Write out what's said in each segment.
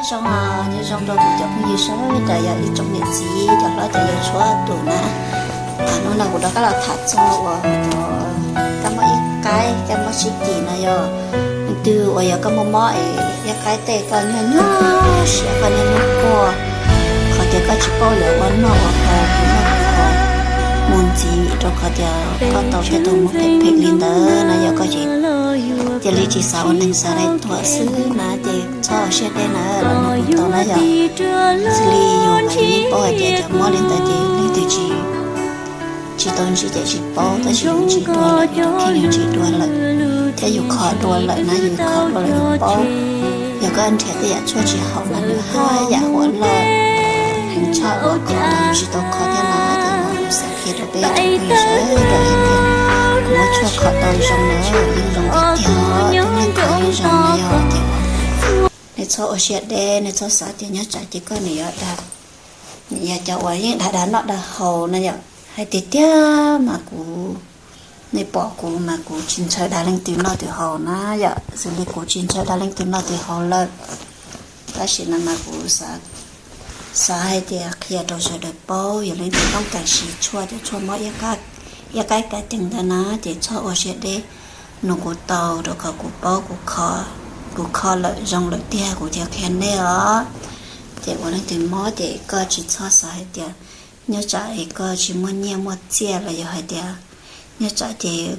Zoo, nyob zoo rau kuv cov phooj ywg sawv daws, yog ib tsoom niam txiv cov hlob cov yau txhua tus na. Hnub no kuv rov qab los tham txog uas cov kab mob ib qaib, kab mob sib kis no yog leej twg uas yog koj muaj mob es ib qaib tej koj nyuaj nyuaj siab, koj niaj hnub quaj, qhov tias koj tsis paub yuav ua noj ua haus, ua noj ua haus mus ntxiv rau qhov tias koj tau tej tug mob phem phem li ntawd na, yog koj ces cia li tsis xav ua neeg xav daim tuag xwb na ces txhob ua siab deb na, los nug kuv tau na yom. Xws li yus mas yus yeej paub hais tias cov mob li ntawd ces leej twg tsis, tsis tau ntsib ces tsis paub, tab sis yus ntsib dua lawm, yus tus kheej yus ntsib dua lawm, thiab yus kho dua lawm na, yus kho dua lawm yus paub. Yog koj nrhiav tej yam tshuaj tsis haum mas nws haj yam huam loj heev tshaj uas kho los yus tsis tau kho thiab na. Ces no kuv xav qhia rau peb tsoom phooj ywg sawv daws hais tias kuv muab tshuaj kho tau zoo na, yeej zoo tiag tiag, yeej kho yeej zoo na yom. Ces nej txhob ua siab deb, nej txhob xav tias nyob tsam ces koj nws yuav dag, nws yog cov uas yeej dag dag noj dag haus na yom. Hais tiag tiag mas kuv, nej pom kuv mas kuv tsis ntshaw dag leej twg noj twg haus na yom, xws li kuv tsis ntshaw dag leej twg noj twg haus lawm. Tab sis no mas kuv xav hais tias qhia rau sawv daws paub, yog leej twg toob kas siv tshuaj, cov tshuaj mob ib qaib ka cees ntawd na ces txhob ua siab deb, nug kuv tau rau qhov kuv paub, kuv kho lawm zoo lawm tiag kuv thiaj qhia nej os. Ces ua leej twg mob ces koj tsis txhob xav hais tias nyob tsam es koj tsis muaj nyiaj muaj txiaj los yog hais tias nyob tsam ces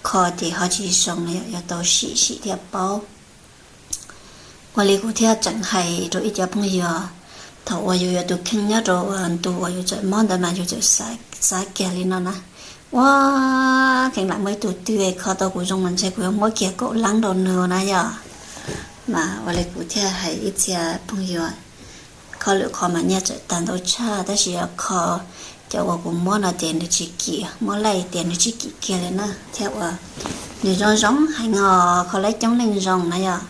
kho ces ho tsis zoo no yom, yuav tau sim sim thiaj paub. Ua li kuv thiaj tseem hais rau ib co phooj ywg, thaum uas yus yuav tus kheej nyob rau ntu uas yus tseem mob ntawd mas yus tseem xav kiag li no na, ua, kheev lam muaj ib tug twg kho tau kuv zoo mas ntshe kuv yuav muab kiag kaum leeb rau nws na yom. Mas ua li kuv thiaj hais ib txhia phooj ywg, kho lwm qhov mas nyiaj tseem tag ntau tshaj, tab sis yog kho cov uas kuv muab no ces nws tsis kim, muab laij tias nws tsis kim kiag li na, thiab uas nws zoo zoo heev os, kho laib coob leej zoo na yom.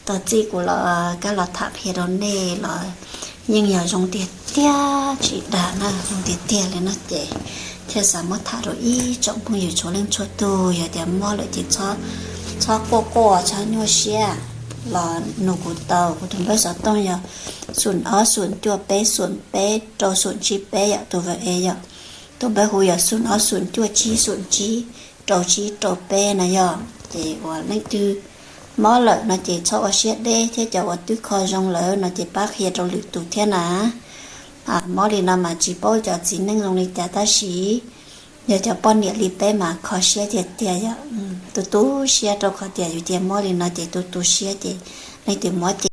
Tau txij kuv los kab los tham qhia rau nej los yeej yog zoo tiag tiag tsis dag na, zoo tiag tiag li no ces thiaj xav muab tham rau ib tsoom phooj ywg txhua leej txhua tus, yog tias mob lawm ces txhob quaj quaj txhob nyuaj siab, los nug kuv tau. Kuv tus npawb xov tooj yog xoom ob xoom cuaj peb xoom peb rau xoom tsib peb yom, tus V E yom. Tus npawb hu yog xoom ob xoom cuaj tsib xoom tsib rau tsib rau peb na yom. Ces uas leej twg mob lawm no ces txhob ua siab deb, thiab cov uas twb kho zoo lawm no ces pab qhia rau lwm tus thiab na. Mob li no mas tsis paub cov txiv neej zoo li cas tab sis yog cov poj niam li peb mas kho siab tiag tiag yom, tu tu siab rau qhov tias yus cia mob li no ces tu tu siab ces leej twg mob ces